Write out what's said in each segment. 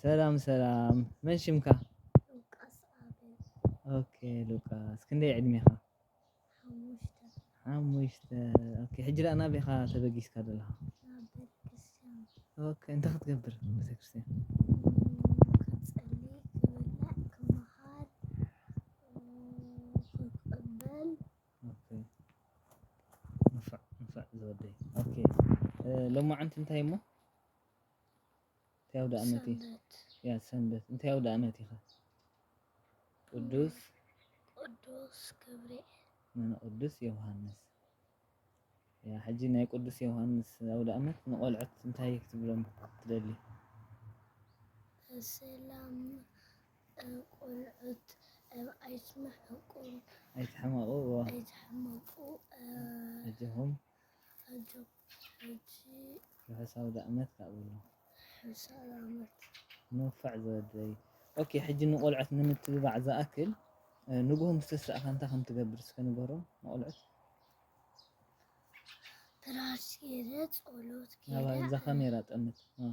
ሰላም ሰላም፣ መን ሽምካ? ሉቃስ ኣቤል። ኦኬ ሉቃስ፣ ክንደይ ዕድሜኻ? ሓሙሽተ። ሓሙሽተ። ኦኬ፣ ሕጂ ደኣ ናበይ ኢኻ ተበጊስካ ዘለኻ? ናብ ቤተክርስትያን። ኦኬ፣ እንታይ ክትገብር ቤተክርስትያን? ክጸሊ፣ ክበልዕ፣ ክመሃር፣ ክቕበል። ኦኬ፣ ንፋዕ ንፋዕ ዝወደይ። ኦኬ፣ እ፣ ሎማዓንቲ እንታይ እሞ? እንታይ ኣውደ ኣመት እዩ? ሰንበት። ያ ሰንበት እንታይ ኣውደ ኣመት ኢኻ? ቅዱስ ቅዱስ ገብርኤል። መነ ቅዱስ ዮሃንስ። ያ ሕጂ ናይ ቅዱስ ዮሃንስ ኣውደ ኣመት ንቆልዑት እንታይ ክትብሎም ትደሊ? ሰላም፣ እ፣ ቆልዑት፣ እ፣ ኣይትመሕቁ፣ ኣይትሕመቑ። ዎ። ኣይትሕመቁ፣ እ፣ ኣጆኹም። ኣጆ-፣ ሕጂ ርሑስ ኣውደ ኣመት ካብ ብሎ። ርሑስ ኣውደ ኣመት። ንፋዕ ዝወደይ። ኦኬ፣ ሕጂ ንቆልዑት ንምትብባዕ ዝኣክል፣ እ፣ ንግሆ ምስ ተሳእካ እንታይ ከም ትገብር እስከ ንገሮም ንቆልዑት። ፍራሽ ገይረ፣ ጸሎት ናባ ገይረ፣ እዛ ካሜራ ጠምት። እ፣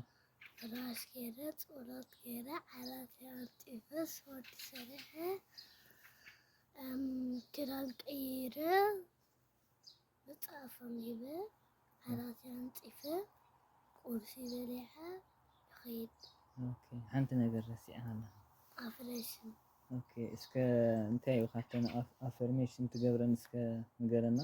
ፍራሽ ገይረ፣ ጸሎት ገይረ፣ ዓራት ኣንጢፈ፣ ስፖርት ሰሪሐ፣ እም፣ ክዳን ቀይረ፣ መጽሓፍ ኣንቢበ፣ ዓራት ኣንጢፈ፣ ቁርሲ በሊዐ፣ ይኸይድ። ኦኬ፣ ሓንቲ ነገር ረሲዕኻ ኣለኻ። ኣፍሬሽን። ኦኬ፣ እስከ እንታይ እዩ ካብተን ኣፍ-፣ ኣፈርሜሽን ትገብረን እስከ ንገረና።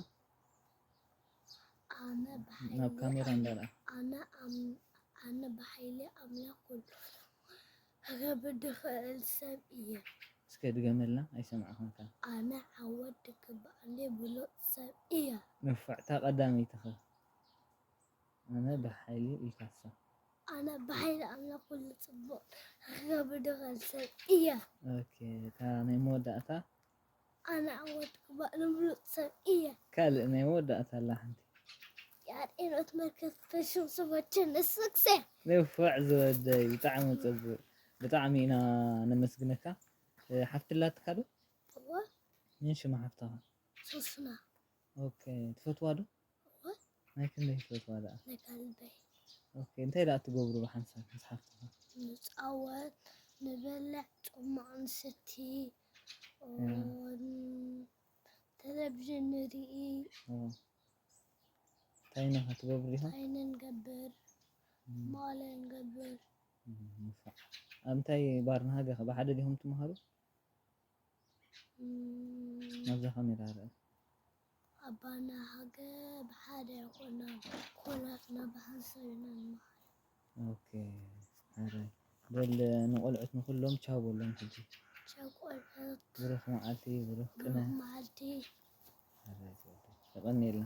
ኣነ ብሓይሊ ናብ ካሜራ እንዳርኣ። ኣነ ኣም-፣ ኣነ ብሓይሊ ኣምላኽ ኩሉ ክገብር ድኽእል ሰብ እየ። እስከ ድገመልና፣ ኣይሰማዕኹምካን። ኣነ ዓወት ድግብኣለይ ብሉጽ ሰብ እየ። ንፋዕ፣ እታ ቀዳመይቲ ኸ? ኣነ ብሓይሊ ኢልካሳ። ኣነ ብሓይሊ ኣምላኽ ኩሉ ጽቡቕ ክገብር ድኽእል ሰብ እየ። ኦኬ፣ እታ ናይ መወዳእታ? ኣነ ዓወት ድግብኣለይ ብሉጽ ሰብ እየ። ካልእ ናይ መወዳእታ ኣላ ሓንቲ። የኣርኤኖት መርከት ፈሽን ስቦችን ንስክሴ። ንፉዕ ዝወደይ፣ ብጣዕሚ ጽቡቕ። ብጣዕሚ ኢና ነመስግነካ። እ፣ ሓፍቲ ኣላትካ ዶ? እወ፣ መን ሽማ ሓፍትኻ? ሶስና። ኦኬ፣ ትፈትዋ ዶ? እወ፣ ናይ ክንደይ ትፈትዋ ደኣ? ናይ ካልበይ። ኦኬ፣ እንታይ ደኣ ትገብሩ ብሓንሳብ ምስ ሓፍትኻ? ንጻወት፣ ንበልዕ፣ ጽማቕ ንሰቲ፣ እም። ቴሌቪዥን ንርኢ፣ ኦ። እንታይ ኢኻ ትገብሩ ኢኻ? ዓይነ ንገብር፣ እም። ማለ ንገብር። እም፣ ንፋዕ። ኣብ እንታይ ባር ንሃገ ብሓደ ዲኹም ትመሃሩ? እም፣ ናብዛ ካሜራ ርአ። ኣባና ሃገ ብሓደ ይኾና፣ ኮላትና ብሓንሳብ ኢና ንመሃር። ኦኬ፣ ሕራይ። በል ንቆልዑት ንኹሎም ቻው በሎም ሕጂ። ቻው ቆልዑት፣ ብሩኽ መዓልቲ፣ ብሩኽ ቅነ። ብሩኽ መዓልቲ። ሕራይ ትወደይ። የቐንየልና።